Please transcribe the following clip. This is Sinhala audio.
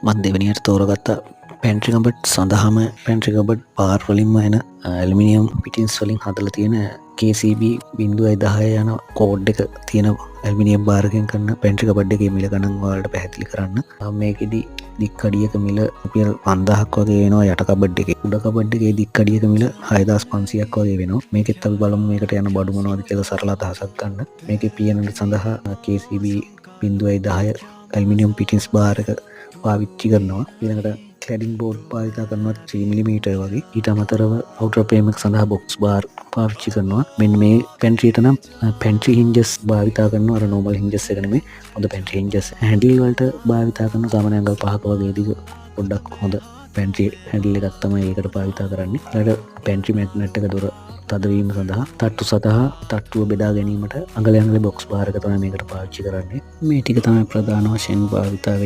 මං දෙවෙනියට තෝරගත්ත පැන්ට්‍රි කබඩ් සඳහාම පැන්ට්‍රි කබඩ් බාර් වලින්ම එන ඇලුමිනියම් ෆිටින්ස් වලින් හදලා තියෙන KCB 0.10 යන කෝඩ් එක තියෙන ඇලුමිනියම් බාර් එකෙන් කරන පැන්ට්‍රි කබඩ් එකේ මිල ගණන් ඔයාලට පැහැදිලි කරන්න. මේකෙදි දික් අඩියක මිල රුපියල් 5000ක් වගේ වෙනවා යට කබඩ් එකේ. උඩ කබඩ් එකේ දික් අඩියක මිල 6500ක් වගේ වෙනවා. මේකෙත් අපි බලමු මේකට යන බඩු මොනවද කියලා සරල අදහසක් ගන්න. මේකේ පියනට සඳහා KCB 0.10 aluminium ෆිටින්ස් බාර් එක පාවිච්චි කරනවා. ඊළඟට ක්ලැඩින් බෝඩ් භාවිතා කරනවා 3 mm වගේ. ඊට අමතරව අවුටර් ෆ්‍රේම් එක සඳහා බොක්ස් බාර් පාවිච්චි කරනවා. මෙන්න මේ පැන්ට්‍රියට නම් පැන්ට්‍රි හින්ජස් භාවිතා කරනවා. අර නෝමල් හින්ජස් එක නෙමෙයි, හොඳ පැන්ට්‍රි හින්ජස්. හැන්ඩල් වලට භාවිතා කරන සාමාන්‍ය අඟල් 5ක වගේ දිග පොඩ්ඩක් හොඳ පැන්ට්‍රි හැන්ඩල් එකක් තමයි ඒකට භාවිතා කරන්නේ. ඊළඟට පැන්ට්‍රි මැග්නට් එක දොර තදවීම සඳහා, තට්ටු සඳහා තට්ටුව බෙදා ගැනීමට අඟල අඟල බොක්ස් බාර් එක තමයි මේකට පාවිච්චි කරන්නේ. මේ ටික තමයි ප්‍රධාන වශයෙන් භාවිතා වෙන්නේ.